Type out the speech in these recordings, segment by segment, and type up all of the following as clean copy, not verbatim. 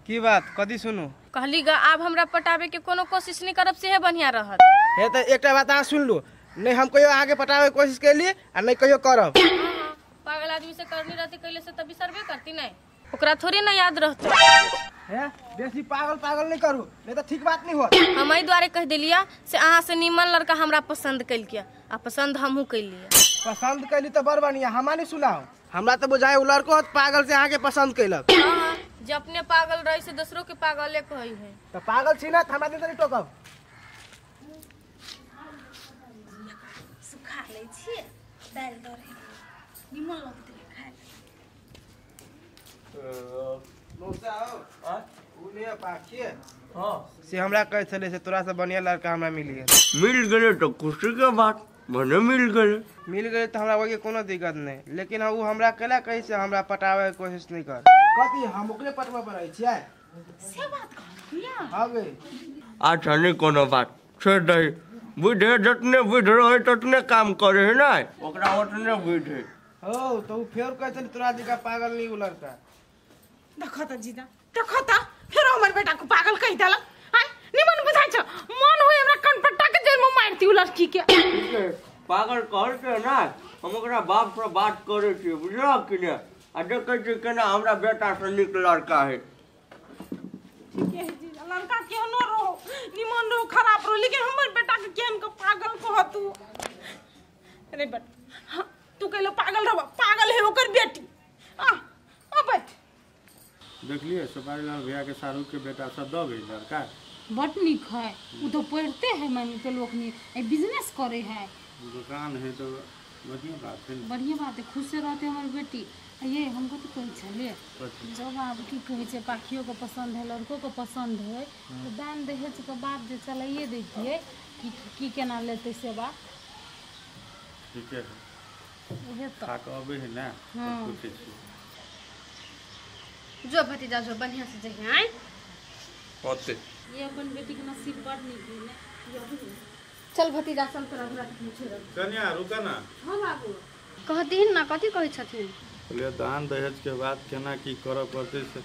की बात कथी सुनू? कहली ग आब हमरा पटावे के कोनो कोशिश नहीं करब सेहे बढ़िया रहत। हे त एकटा बात अहाँ सुन लू, नहीं हम कहियो आगे पटावे के कोशिश कैली आ नहीं कहियो करब। पागल आदमी से करनी रहती कैले से त बिसरबे करती नहीं, ओकरा थोड़ी ना याद रहते। हे बेसी पागल पागल नहीं करू, नहीं त ठीक बात नहीं होत। हम एहि दुआरे कह देलिया से अहाँ से नीमन लड़का हमरा पसंद कैलकिया आ पसंद हमहू कैलिया। पसंद कैली त बड़ बढ़िया, हमा नहीं सुनाओ। हमरा त बुझाय उ लड़को होत पागल से अहाँ के पसंद कैलक। हां, जे अपने पागल रही से दूसरों के पागले कहई है। त पागल छी ना त हमरा दिन नहीं टोकब। सुखा लै छी दाल दरे निमन लगतै खाय। मौसा हो उ ने पाखिए हां से हमरा कहै छले से तोरा से बढ़िया लड़का हमरा मिल गेल। मिल गेलै त खुशी के बात, भने मिल गेलै। मिल गेलै त हमरा ओके कोनो दिक्कत नहीं, लेकिन उ हमरा केला कहै से हमरा पटावे के कोशिश नहीं कर। कथी हम ओकरे पटवा पर रहै छियै से बात कहलिया? हां गे। अच्छा नहीं कोनो बात, छोड़ दही। बुढ़े जतने बुढ़ रहे ततने काम करे है ना, ओकरा ओतने बुढ़े हो त उ फेर कहै छले तोरा जका पागल नहीं उ लड़का। देखो त जीजा, देखो त फेर हमर बेटा को पागल कहि देलक। आय निमन बुझाइ छ, मन होय हमरा कनपट्टा के जड़ में मारती उ लड़की के। पागल कहल के ना हम ओकरा बाप से बात करे छी, बुझलक कि ने? आ देखै छी केना हमरा बेटा से नीक लड़का है। ठीक है जीजा, लड़का केहनो रहो, निमन रहो खराब रहो, लेकिन हमर बेटा के केहन के पागल कह तू। अरे बेटा हां तू कहलो पागल रहो, पागल है ओकर बेटी। आ आ बैठ। देखलिए सुपारी लाल भैया के शाहरुख के बेटा सब दऽ गेल लड़का बड नीक है। उ तो पढ़ते है मानी तो लोग नहीं बिजनेस करे है, दुकान है तो बढ़िया बात है। बढ़िया बात है, खुश रहते हमार बेटी। ये हमको तो कहै छले जब आब की कहै छै पाखियो के पसंद है लड़को के पसंद है तो दान दहेज के बात जे चलाइए दैतियै कि की केना लेतै से बात। ठीक है उहे तो खा के अबै है ना पूछै छी। जो भतीजा जो बढ़िया से जहिया आय होते। ये अपन बेटी के नसीब बड़ नीक है ने। चल भतीजा चल तोरा घुरा के छोड़। कन्या रुक ना। हां बाबू कहथिन ना कथी कहै छथिन? बोलिए दान दहेज के बात केना की करऽ पड़तै से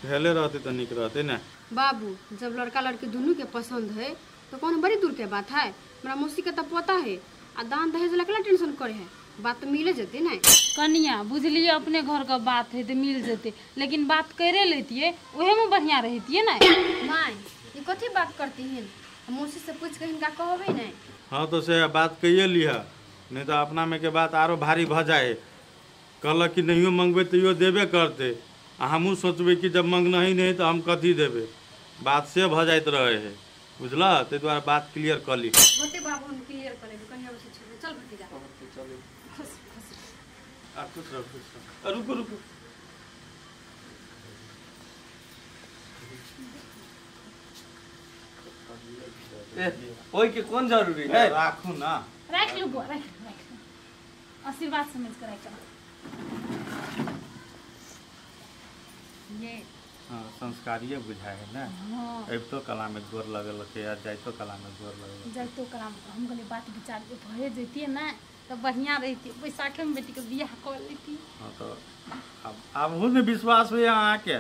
भेले रहते तो नीक रहते ना। बाबू जब लड़का लड़की दोनों के पसंद है तो कौन बड़ी दूर के बात है। हमरा मौसी के तो पता है आ दान दहेज ला केना टेंशन करे है, बात तो मिले जते ना। कनिया बुझलिए अपने घर का बात है तो मिल जते, लेकिन बात करे लेतिए ओहे में बढ़िया रहतिए ना। माय ये कथी बात करती हन, मौसी से पूछ के हिनका कहबे नहीं। हां तो से बात कहिए लिहा, नहीं तो अपना में के बात आरो भारी भ जाए। कहलक कि नहियो मंगबे तैयो देबे करते आ हमहूँ सोचबे कि जब मंगना ही नहीं तो हम कथी देबे, बात से भ जाइत रहे है बुझल। ताहि दुआरे बात क्लियर कऽ ली। होते बाबू हम क्लियर कर लेबे, कनिया से छोड़। चल भतीजा चल खुश खुश आ खुश रहो खुश रहो। रुको रुको ए ओइ के कोन जरूरी है? राखू ना, राख लू बुआ, राख राख आशीर्वाद समझ के राख। ये हां संस्कारिये बुझाए है ना। हाँ। अबितो कला में गोर लगल के आ जाइतो कला में गोर लगल। जाइतो कला में हम कहलिए बात विचार के भए जैतिए ना तो बढ़िया रहती, बैसाखे में बेटी के बियाह कर लेती। हां तो अब आबहु ने विश्वास होय अहाँ के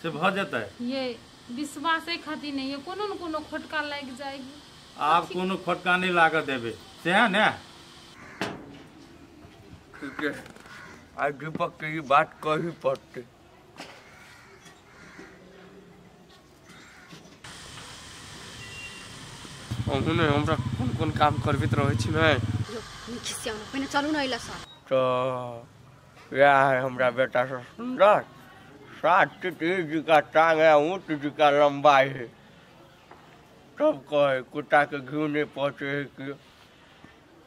से भ जेतै। ये विश्वासे खातिर नहीं है, कोनो न कोनो खोटका लागि जाएगी। आब कोनो खोटका नहीं लागत देबे से है ना। ठीक है आज दीपक के बात कही पड़ते। अहूँ ने हमरा कोन कोन काम करबैत रहै छी ने। खिसियाउ ना पहिने चलू ना अइला सर। तो वह है हमरा बेटा से सुंदर 7 जी का टांग है, ऊँट जी का लंबाई है। तब कहे कुत्ता के घी नहीं पहुँचे है कि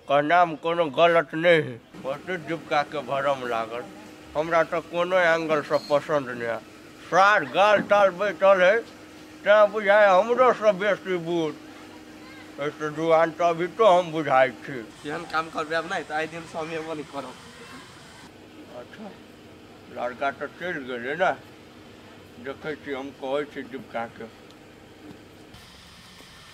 कहना में कोनो गलत नहीं है। बहुत दीपका के भरम लागल, हमरा तो कोनो एंगल से पसंद नहीं है। सार गाल ताल बैठल है तैं बुझाए हमरो से बेसी बूढ़। ऐसे जुआन तो अभी तो हम बुझाई छी। एहन काम करबे आब नहीं तो आइ दिन से हम एबो नहीं करब। अच्छा लड़का तो चलि गेलै ने, देखै छी हम कहै छी दीपका के।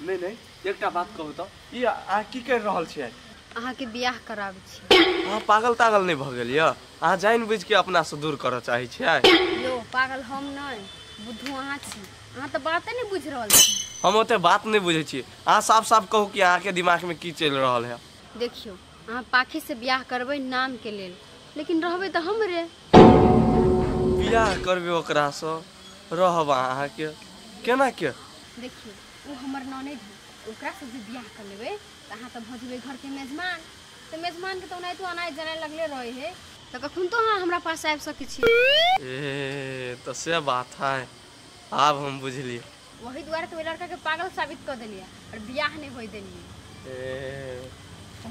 नहीं नहीं एकटा बात कहू तो ई अहाँ की कर रहल छियै? अहाँ के बियाह कराबै छी। अहाँ पागल तागल नहीं भऽ गेल यऽ? अहाँ जानि बुझि के अपना से दूर करऽ चाहै छियै? यौ पागल हम नहीं, बुद्धू अहाँ छी, अहाँ तऽ बाते नहि बुझि रहल छी। हम ओते बात नहीं बुझै छी, अहाँ साफ साफ कहू कि अहाँके दिमाग में की चलि रहल है। देखियौ अहाँ पाखी से बियाह करबै नाम के लेल, लेकिन रहबै तऽ हमरे। बियाह करबै ओकरासँ, रहब अहाँके केना के? देखियौ ओ हमर ननैद है, ओकरासँ जे बियाह कर लेबै तऽ अहाँ तऽ भऽ जेबै घरके मेजमान, तऽ मेजमानके तऽ ओनाहितो अनाइ जनाइ लगले रहै है, तऽ कखन तो अहाँ हमरा पास आबि सकै छी। ए तऽ से बात है, आब हम बुझलियै। वही दुआरे तऽ ओहि लड़काके पागल साबित कऽ देलियै और बियाह नहि होइ देलियै। ए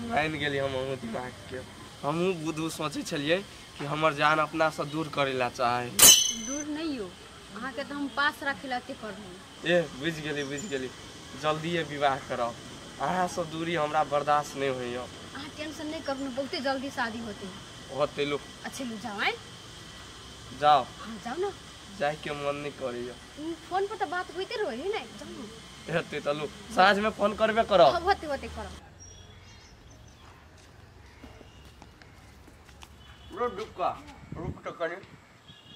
मानि गेलियै हम अहूँ दिमागके। हमहूँ बुद्धू सोचै छलियै कि हमर जान अपनासँ दूर करै लए चाहै। दूर नहि यौ, अहाँके तऽ हम पास राखै लए अते करलहुँ। ए बुझि गेली बुझि गेली, जल्दिए विवाह करब, अहाँसँ दूरी हमरा बर्दाश्त नहि होइए। अहाँ टेंशन नहि करू, बहुते जल्दी शादी होतै। होतै लू। अच्छे लू जाओ, आँय जाओ। हाँ जाओ ना, जाइके मन नहीं करैए। फोन पर तऽ बात होइते रहै है ने, जाओ ना। हेतै तऽ लू, साँझमे फोन करबे करब। हाँ होते होते करब। रो डुक्का रुक तऽ कनी।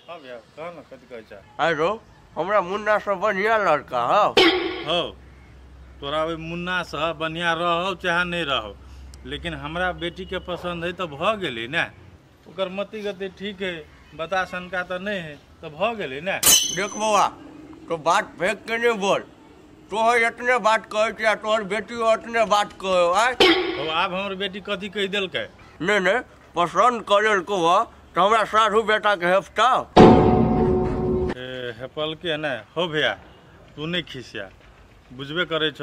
हाँ भैया कह ना, कथी कहै छ? आइ रो हमरा मुन्ना से बढ़िया लड़का हौ। हौ तोरा ओहि मुन्ना से बढ़िया रहौ चाहे नहीं रहौ, लेकिन हमरा बेटी के पसंद है तऽ भऽ गेलै ने। ओकर मति गति ठीक है, बता सनका तऽ नहीं है, तऽ भऽ गेलै ने। देख बौआ तो बात फेंक के नहीं बोल, तोहर एतने बात कहै छी आ तोहर बेटी ओतने बात कहो। आय हो आब हमर बेटी कथी कहि देलकै? नहीं नहीं पसंद कर लेलको ह तऽ हमरा साढ़ू बेटा के हेपता। ए हेपल के ने हो भैया, तू नहीं खिसिया, बुझबे करै छ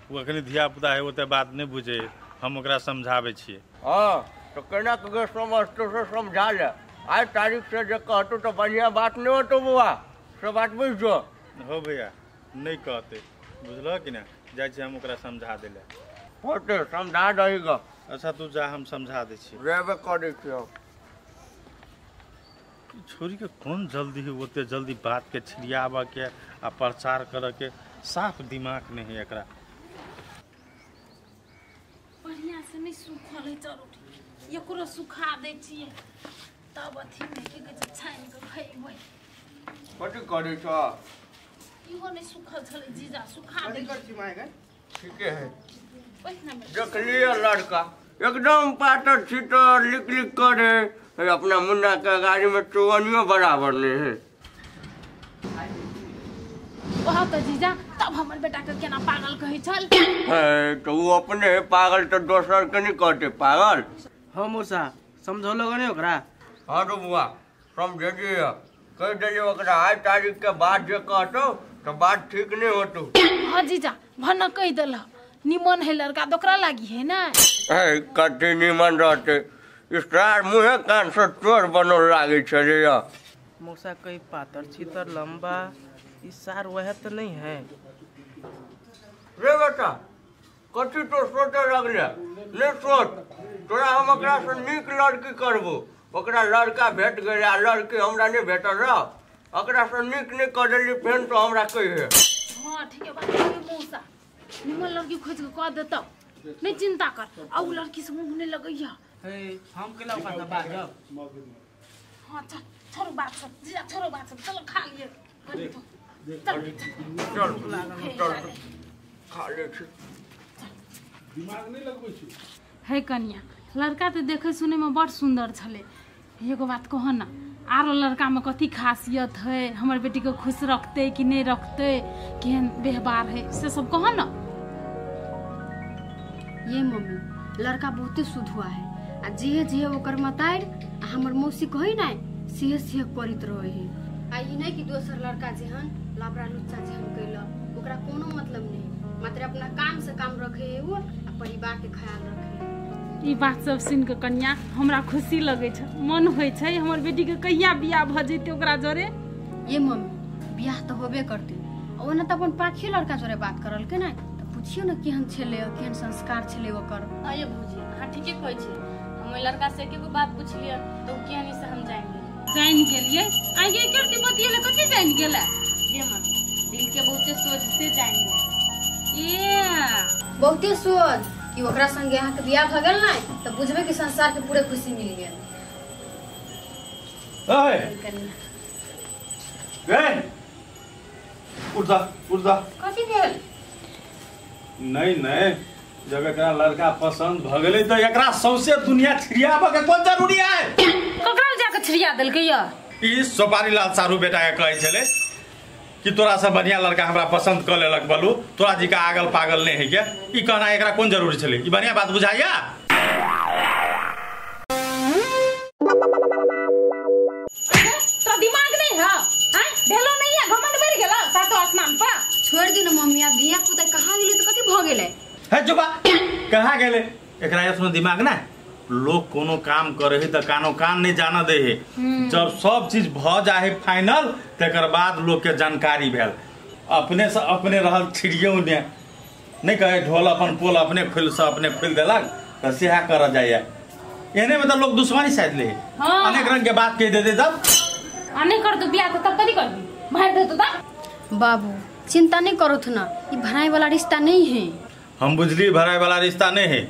ओ अखनी धिया पुता है, ओते बात नहीं बुझे, हम ओकरा समझाबै छियै। हाँ तो केना के समझतो से समझा ले, आज तारीख से जे कहतो तो बढ़िया बात नहीं होतो बौआ, से बात बुझ जो। हो भैया नहीं कहते, बुझलह कि ना, जाइ छी हम ओकरा समझा देले। होते समझा दही ग। अच्छा तू जा, हम समझा दै छी। रहबे करै छियौ। छोरी के कौन जल्दी है ओते जल्दी बात के छिड़ियाबऽ के आ प्रचार करऽ के, साफ दिमाग नहीं है एकरा। बढ़िया से नहीं सूखल है चरोटी, एकरो सुखा दै छियै तब अथी में की कहै छै छानि कऽ खैबै। कथी करै छ? इहो नहीं सूखल छलै जीजा, सुखा दै। कथी करै छी माय गै? ठीके है। देखलियै लड़का एकदम पातर छितर लिक लिक करे, अपना मुन्ना के गाड़ी में चौवनियो बराबर नहीं है। ओह तो जीजा तब हमर बेटा के केना पागल कहै छल। है तो वो अपने पागल तो दोसर के नहीं कहते पागल। हाँ मौसा समझौलो नहीं ओकरा? हाँ तो बुआ समझे दिए, कह दिए ओकरा आज तारीख के बाद जे कहतो तो बात ठीक नहीं होतो। हाँ जीजा भन कह देल, निमन है लड़का तो ओकरा लागी है ना। है कथी निमन रहते, स्टार मुँहे कान से चोर बनल लागे छलै। मौसा कहीं पातर छितर लंबा ई सार वह तो नहीं है। रे बेटा कथी तो सोचे लगले? नहीं सोच, तोरा हम ओकरा से नीक लड़की करबो। ओकरा लड़का भेट गेलै आ लड़की हमरा नहीं भेटल रह, ओकरा से नीक नहीं कर देली फेन तो हमरा कहिए। हाँ ठीक है बात है मौसा, निमन लड़की खोज के कह देतौ, नहीं चिंता कर। आ उ लड़की से मुंह नहीं लगैया। हे हम केला ओकरा से बाजब? हाँ चल छोड़ो बात सब जीजा, छोड़ो बात सब, चलो खा लिए। चल चल खा ले छी। दिमाग नहीं लगबै छी। हे कनिया लड़का तो देखे सुने में बड़ सुंदर छलै, एगो बात कह ना, आरो लड़का में कथी खासियत है, हमर बेटी के खुश रखते कि नहीं रखते, केहन व्यवहार है, से सब कह ना। ये मम्मी लड़का बहुते शुद्ध हुआ है, आ जे जे ओकर मतारि आ हमर मौसी कहै ना सेहे सेहे करैत रहे है। आ ई नहीं कि दोसर लड़का जेहन लाबरा लुच्चा जेहन कैलक, ओकरा कोनो मतलब नहीं, मात्र अपना काम से काम रखे है वो आ परिवार के ख्याल रखे है। ई बात सब सुन के कन्या हमरा खुशी लगे छै, मन होइ छै हमर बेटी के कहिया बियाह भ जैते ओकरा जोरे। ये मम्मी बियाह तो होबे करते, ओना त अपन पाखी लड़का जोरे बात करल के ना, त पूछियो ना केहन छलै, केहन संस्कार छलै ओकर। अये भौजी अहाँ ठीके कहै छी, हम ओहि लड़का से एकेगो बात पुछलियै त उ केहन से हम जानि गेलियै। जानि गेलियै? आगे करती बतियेले कथी जानि गेलै? ये मम्मी दिल के बहुते सोच से जानि गेलै। ए बहुते सोच कि ओकरा संगे अहाँ के बियाह भ गेल नै त बुझबै कि संसार के पूरे खुशी मिल गेल। ओए गए उठ जा उठ जा। कथी भेल? नहीं नहीं, जब एकरा लड़का पसंद भ गेलै त एकरा सौंसे दुनिया छिड़ियाबऽ के कोन जरूरी है? ककरा जाके छिड़िया देलकै या? ई सोपारी लाल सारू बेटा के कहै छलै कि तोरा से बढ़िया लड़का हमरा पसंद क लेलक बलू, तोरा जी का आगल पागल नहीं है के? ई कहना एकरा कोन जरूरी छलै? ई बढ़िया बात बुझाइया? तोरा दिमाग नहीं है? हैं भेलो नहीं है, घमंड बढ़ गेला सातो आसमान पर। छोड़ दियो न मम्मी, आब धिया पुता कहाँ गेलै त कथी भ गेलै? हे चुपा, कहाँ गेलै? एकरा एखनो दिमाग ना, लोग कोनो काम करे है त कानो कान नहीं जाना दे है। जब सब चीज भ जाए फाइनल तकर बाद लोग के जानकारी भेल। अपने से अपने रहल छिड़ियो ने नहीं कहे ढोल अपन पोल अपने खोल से अपने खोल देलक त सेहा कर जाइए। एने में त लोग दुश्मनी साध ले। हाँ। अनेक रंग के बात कह दे दे तब आ नहीं कर दो बियाह तब कथी करबी? मार दे तो तब। बाबू चिंता नहीं करो ना, ई भराई वाला रिश्ता नहीं है। हम बुझली भराई वाला रिश्ता नहीं है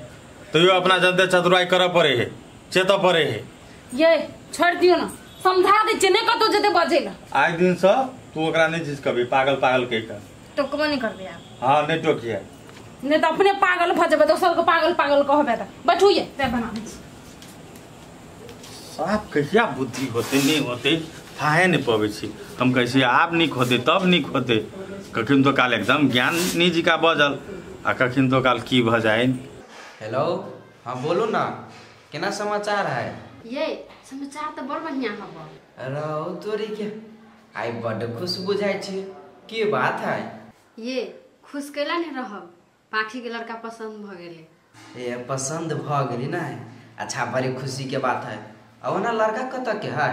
तो यो अपना जनते चतुराई कर पड़े है, चेत पड़े है। ये छोड़ दियो ना, समझा दे छे नहीं कतो जते बजेला। आज दिन से तू ओकरा नहीं झिझकबी पागल पागल कह के। टोकबो नहीं करबे आप? हां नहीं टोकिए, नहीं तो अपने पागल भ जेबे, दोसर के पागल पागल कहबे त। बैठू ये ते बना दे। साफ कहिया बुद्धि होते नहीं होते थाहे नहीं पबै छी। हम कैसे आब नीक होते तब नीक होते, कखिन तो काल एकदम ज्ञान नहीं जी का बजल आ कखिन तो काल की भ जाए। हेलो, हाँ बोलो ना, केना समाचार है? ये समाचार तो बड़ बढ़िया हब। रहो तोरी के आई बड़ खुश बुझाय छी, की बात है? ये खुश कैला नहीं रहब, पाखी के लड़का पसंद भ गेलै। ए पसंद भ गेली ना, अच्छा बड़ी खुशी के बात है। और ना लड़का कत के है?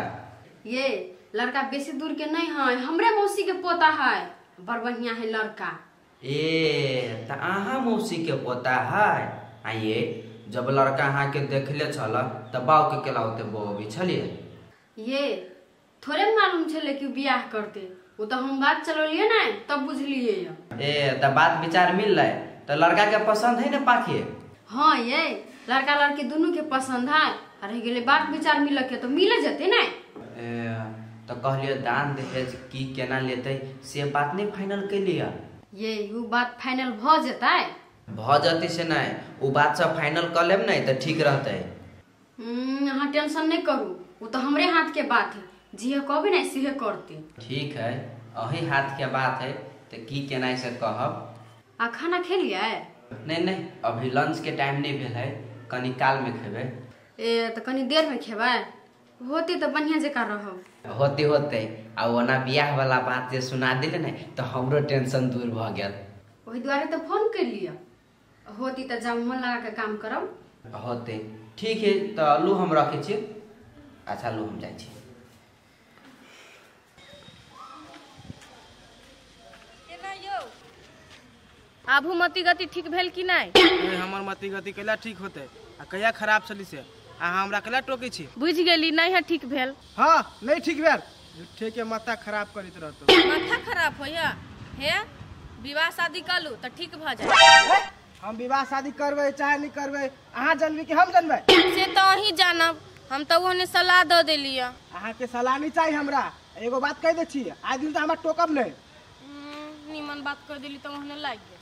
ये लड़का बेसी दूर के नहीं है, हमरे मौसी के पोता है, बड़ बढ़िया है लड़का। ए त अहाँ मौसी के पोता है? आइए जब लड़का अहाँ के देखले छल त बाऊ के केला होते बौबी छलिए। ये थोड़े मालूम छले कि बियाह करते, वो तो हम बात चलोलिए ना तब बुझलिए। ए त बात विचार मिल रहा त लड़का के पसंद है ना पाखी? हाँ ये लड़का लड़की दोनों के पसंद है, रह गेले बात विचार मिल के तो मिले जते ना। ए त कहलिए दान दहेज की केना लेते से बात नहीं फाइनल कैलिए? ये you बात फाइनल भ जतै। भ जते से नहीं, उ बात सब फाइनल कर लेब नहीं त ठीक रहतै। अहाँ टेंशन नहीं करू, वो तो हमरे हाथ के बात है, जिहे कहबे नहीं सेहे करते। ठीक है, अही हाथ के बात है त की केना से कहब। आ खाना खेलिए? नहीं नहीं, अभी लंच के टाइम नहीं भेल है, कनी काल में खेबे। ए त कनी देर में खेबै, होते तो बढ़िया जका रहब। होते होते आ ओना बियाह वाला बात जे सुना दिले ने त हमरो टेंशन दूर भ गेल। ओही दुआरे त फोन कैलिए, होती त जाऊ मन लगा के काम करब। होते ठीक है, त लू हम रखे छी। अच्छा लू हम जाइ छी। केना यौ आबू मति गति ठीक भेल कि नहीं? हमर मति गति कैला ठीक होते आ कहिया खराब छली से अहाँ हमरा कैला टोकै छी? बुझि गेली नहीं है ठीक भेल। हाँ नहीं ठीक भेल, झूठे के माथा खराब करैत रहतो। माथा खराब होइया हे, विवाह शादी कलू त ठीक भ जाए। हम विवाह शादी करबै चाहे नहीं करबै, अहाँ जानबी कि हम जानबै? से त अहीं जानब, हम त ओहने सलाह द देलियै। अहाँ के सलाह नहीं चाहिए हमरा, एगो बात कह दै छी, आज दिन त हमरा टोकब नहीं। निमन बात कह देली त ओहने लागि गेल।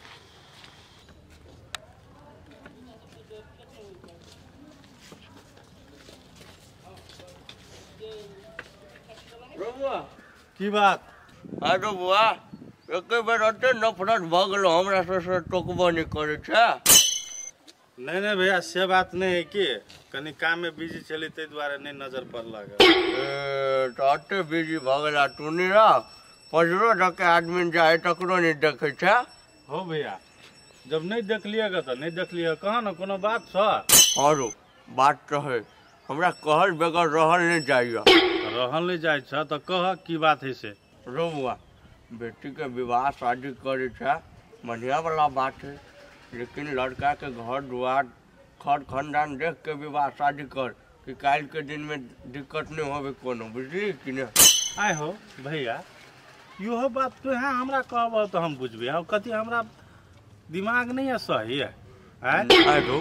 की बात? अरे बुआ एक बेर अते नफरत भ गेलो हमरा से टोकबो नहीं करे छै। नहीं नहीं भैया से बात नहीं है कि कनी काम में बिजी छली तै दुआरे नहीं नजर पड़लक। ए त अते बिजी भ गेला तू नहीं रह, पजरो धके आदमी जाए तकरो नहीं देखे छै। हो भैया जब नहीं देखलिए त नहीं देखलिए, कहा ना कोनो बात छ? और बात त है, हमरा कहल बगैर रहल नहीं जाइए। रहल नहीं जाए छ त कह की बात है से? रो बुआ बेटी के विवाह शादी करे छै बढ़िया वाला बात है, लेकिन लड़का के घर दुआर खर खानदान देख के विवाह शादी कर कि काल्हि के दिन में दिक्कत नहीं होवे कोनो, बुझली कि नहीं? आय हो भैया इहो बात तो है, हमरा कहब तो हम बुझबे, और कथी हमरा दिमाग नहीं है सही है। आय हो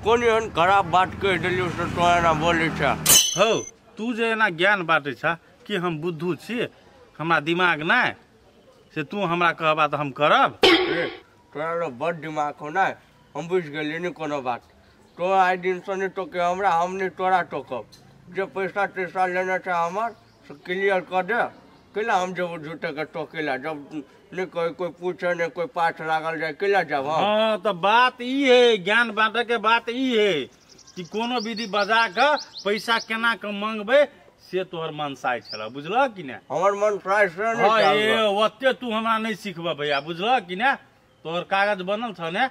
कोन एहन खराब बात कह देलियो से तो एना बोलै छै? हो तू जे एना ज्ञान बाँटै छ कि हम बुद्धू छी, हमरा दिमाग नहीं? से तू हमरा कहबा तऽ हम करब। तोरा लोग बड़ दिमाग हो ना, हम बुझि गेलियै, नहि कोनो बात। तोरा आइ दिनसँ नहि टोके हमरा, हम नहि तोरा टोकब। जे पैसा तैसा लेने छै हमर से क्लियर कऽ दे। कैला हम जेबो झूठेके टोकेला, जब नहि कोई कोई पूछे नहि कोई पाठ लागल जाय, कैला जाब हम? हाँ तऽ बात ई है, ज्ञान बाँटऽ के बात ई है कि कोनो विधि बजा कऽ पैसा केना कऽ मंगबै से तोहर मनसाय छल, बुझलह कि नहि? हमर मनसाय से नहि। हाँ ए ओते तू हमरा नहि सिखबह भैया, बुझलह कि नहि? तोहर कागज बनल छ ने,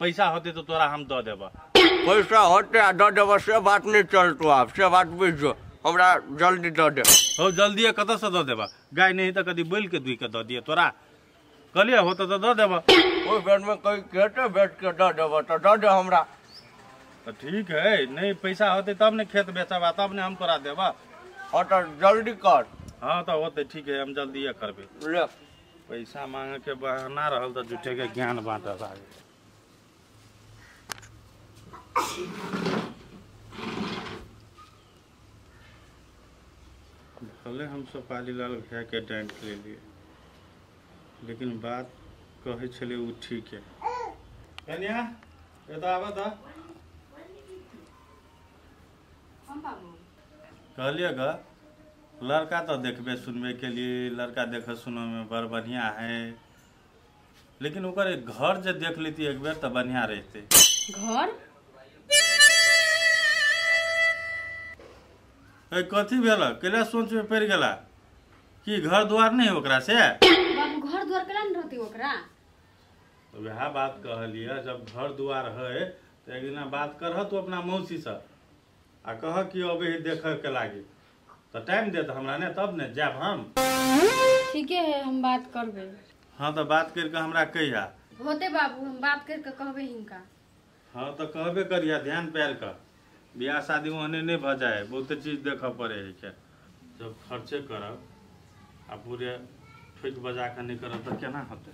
पैसा होते तो तोरा हम दऽ देबह। पैसा होते आ दऽ देबह से बात नहि चलतो आब, से बात बुझि जो, हमरा जल्दी दऽ दे। हौ जल्दिए कतऽसँ दऽ देबह? गाय नहि तऽ कदी बैल के दुहि के दऽ दिअ तोरा, कहलियै होतै तऽ दऽ देबह। ओहि बेरमे कही खेते बेच के दऽ देबह तऽ दऽ दे हमरा। तऽ ठीक है, नहि पैसा होतै तब ने खेत बेचब आ तब ने हम तोरा देबह। हाँ तऽ जल्दी कर। हाँ तऽ होतै, ठीक है, हम जल्दिए करबै। ले पैसा मांगे के बहाना रहल तऽ झूठे के ज्ञान बाँटऽ लागल। भले हम सोपाली लाल भैया के डाँटि लेलियै, लेकिन बात कहै छलै ओ ठीक है। कन्या एतऽ आबऽ तऽ। कहलियै ग, लड़का तऽ देखबे सुनबे के लिए, लड़का देखे सुनमे बड़ बढ़िया है, लेकिन ओकर एक घर जे देख लेती एक बेर तऽ बढ़िया रहते। घर? ए कथी भेल? कैला सोच में पड़ गेला कि घर द्वार नहीं ओकरा से? बाबू घर द्वार केना नहीं रहते ओकरा? तो वएह बात कहलियै, जब घर द्वार है तो एक दिना बात करह तू अपना मौसी से आ कह कि अबे ही देखे के लागी, तो टाइम देत हमरा ने तब ने जायब हम। ठीके है, हम बात करबे। हाँ तो बात करके हमरा कहिया होते बाबू, हम बात करके कहबे हिनका। हाँ तो कहबे करिया, ध्यान पैर कर, बियाह शादी ओहने नहीं भऽ जाए, बहुत चीज देखऽ पड़े है के। जब खर्चे करब आ पूरे ठोकि बजा कऽ नहि करब तऽ केना होतै?